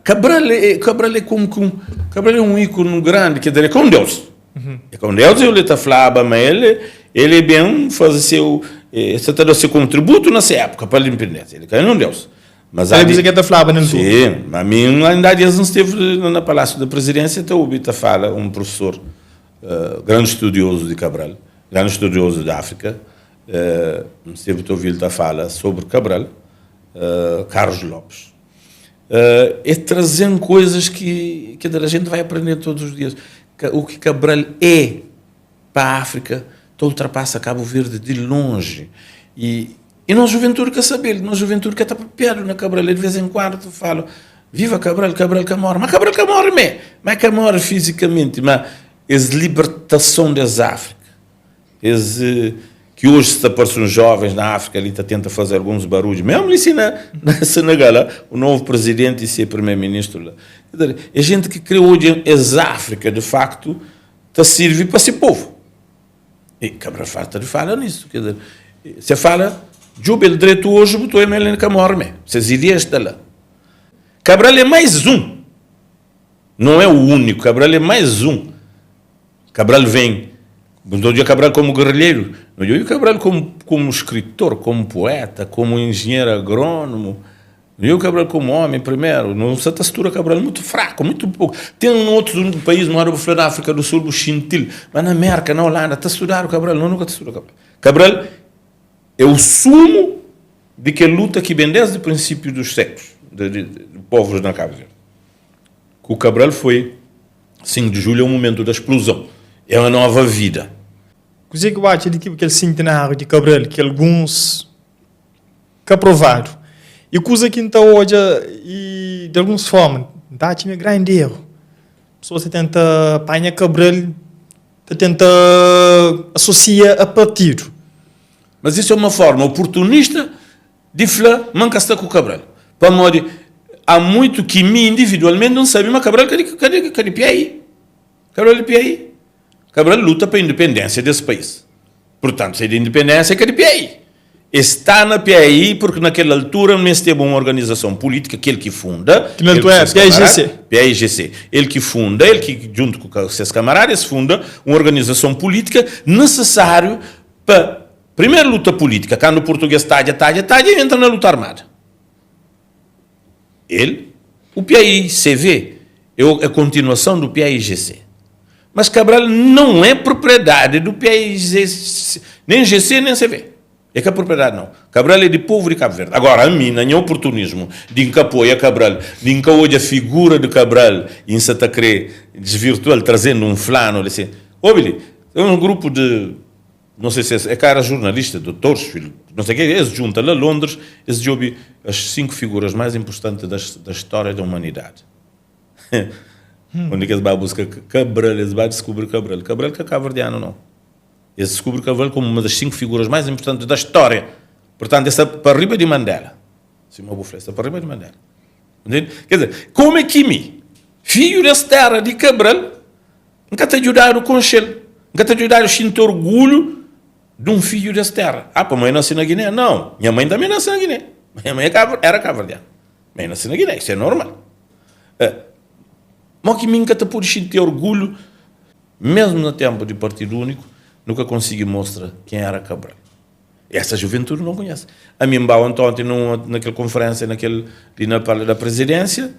Cabral é, Cabral é como que um, Cabral é um ícone grande, quer dizer, é com Deus. É com Deus ele está falava, mas ele, ele é bem fazer seu, eh, se está dando seu contributo nessa época para a independência. Ele caiu num Deus. Mas Ele há de- disse que ta flaba na altura. Sim, mas a mim ainda há dias não esteve na, na Palácio da Presidência, então ouvi te fala um professor, eh, grande estudioso de Cabral, grande estudioso da África, eh, esteve a ouvir te fala sobre Cabral, eh, Carlos Lopes. Eh, é trazendo coisas que, que a gente vai aprender todos os dias. O que Cabral é para a África, então ultrapassa Cabo Verde de longe. E, e nós, juventude, quer saber, nós, juventude, quer estar perto na Cabral. E de vez em quando falo, viva Cabral, Cabral que morre. Mas Cabral que morre, me. Mas que morre fisicamente, mas essa libertação das África, esse, que hoje se aparecem uns jovens na África ali tá tenta fazer alguns barulhos, mesmo ali na, na Senegal, lá, o novo presidente e ser primeiro-ministro lá. Quer dizer, é gente que criou hoje essa África, de facto, tá serve para esse povo. E Cabral falta de fala nisso. Quer dizer, você fala, Jubel direito hoje botou Emélio Camorme. Essas ideias estão lá. Cabral é mais um. Não é o único. Cabral é mais um. Cabral vem. Não dia Cabral como guerrilheiro. Não digo Cabral como, como escritor, como poeta, como engenheiro agrônomo. Não digo Cabral como homem primeiro. Não se textura Cabral muito fraco, muito pouco. Tem um outro país, não era na África do Sul, o Chintil, mas na América, na Holanda, está a estudar o Cabral. Não, nunca estudou Cabral. Cabral é o sumo de que luta que vem desde o princípio dos séculos, de, de, de povos na Cabo Verde. Que o Cabral foi, 5 de julho, é o momento da explosão. É uma nova vida. Kuzê ki bu atxa di kel sentenáriu di Cabral ki alguns ka aprovadu i kuza ki N ta odja i di alguns forma N ta atxa ma é grandi eru. Pesoas ta tenta panha Cabral ta tenta asosia a partidu. Mas isso é uma forma oportunista di fla ma N ka sta ku Cabral. Pamodi há muito ki mi individualmente N sabe ma Cabral ka di, ka di, ka di PAI. Cabral di PAI. Cabral luta pa independência desse país. Portanto, se é de independência, é ka di PAI. Está na PAI porque naquela altura mesmo teve uma organização política, aquele que funda. Que na altura é PAIGC. PAIGC. Ele que funda, ele que junto com seus camaradas funda uma organização política necessário para primeiro luta política, quando o português talha, talha, talha, e entra na luta armada. Ele, o PAICV, é a continuação do PAIGC. Mas Cabral não é propriedade do PAIGC, nem GC nem CV. É que a propriedade não. Cabral é de povo de Cabo Verde. Agora, a mim, nem oportunismo de que apoia Cabral, de que hoje a figura de Cabral, em se querer desvirtuar, trazendo um flano, assim. Ô, Billy, é um grupo de, não sei se é, é cara jornalista, doutores, filho, não sei o quê, eles juntam lá a Londres, eles ouvem as cinco figuras mais importantes da, da história da humanidade. Onde que eles vão buscar Cabral, eles vão descobrir Cabral. Cabral que é cabo-verdiano, não. Eles descobrem Cabral como uma das cinco figuras mais importantes da história. Portanto, essa para riba de Mandela. Se uma bufla, essa para riba de Mandela. Entende? Quer dizer, como é que me, filho dessa terra de Cabral, nunca te ajudaram com ele, nunca te ajudaram a sentir orgulho de um filho dessa terra. Ah, para mãe nasceu na Guiné? Não, minha mãe também nasceu na Guiné. Minha mãe é era cabo-verdiana. Mãe nasceu na Guiné, isso é normal. É. Mas que nunca te pude sentir orgulho, mesmo no tempo de Partido Único, nunca consegui mostrar quem era Cabral. Essa juventude não conhece. A mim, ontem, naquela conferência, naquele, ali na da presidência,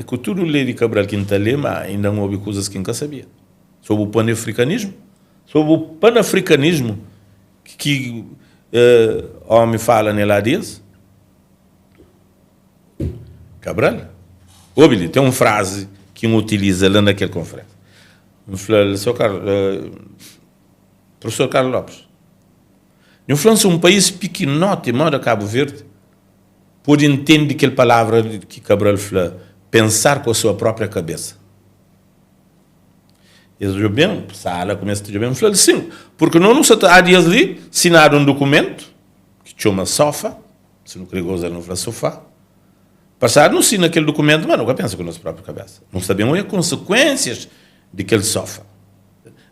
com tudo o de Cabral que está ali, mas ainda não houve coisas que nunca sabia. Sobre o panafricanismo, sobre o panafricanismo que, que eh, homem fala nela diz. Cabral. Ouve tem uma frase que um utiliza lá naquela conferência. Me falou, seu Carlos, uh, professor Carlos Lopes, eu falando um país pequenote, mora Cabo Verde, pode entender aquela palavra que Cabral falou, pensar com a sua própria cabeça. Eles bem, sala começa a bem, falou sim, porque não não há dias ali assinar um documento que chama SOFA, se não querer gozar não fala sofá. Passar não assina aquele documento, mas nunca pensa com a nossa própria cabeça. Não sabemos as consequências daquele SOFA.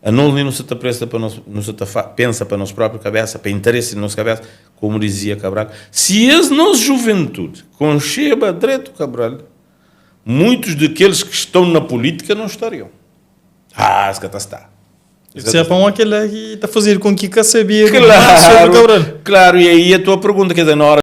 A nós nem não se presta para nós, não se pensa para a nossa própria cabeça, para interesse da nossa cabeça, como dizia Cabral. Se as nossa juventude conceba direito Cabral, Muitos daqueles que estão na política não estariam. Ah, es ka ta sta. Se é pa un aquele que ta fazer com que ka sabia mais sobre Claro, Cabral. Claro, e aí a tua pergunta, quer dizer, na hora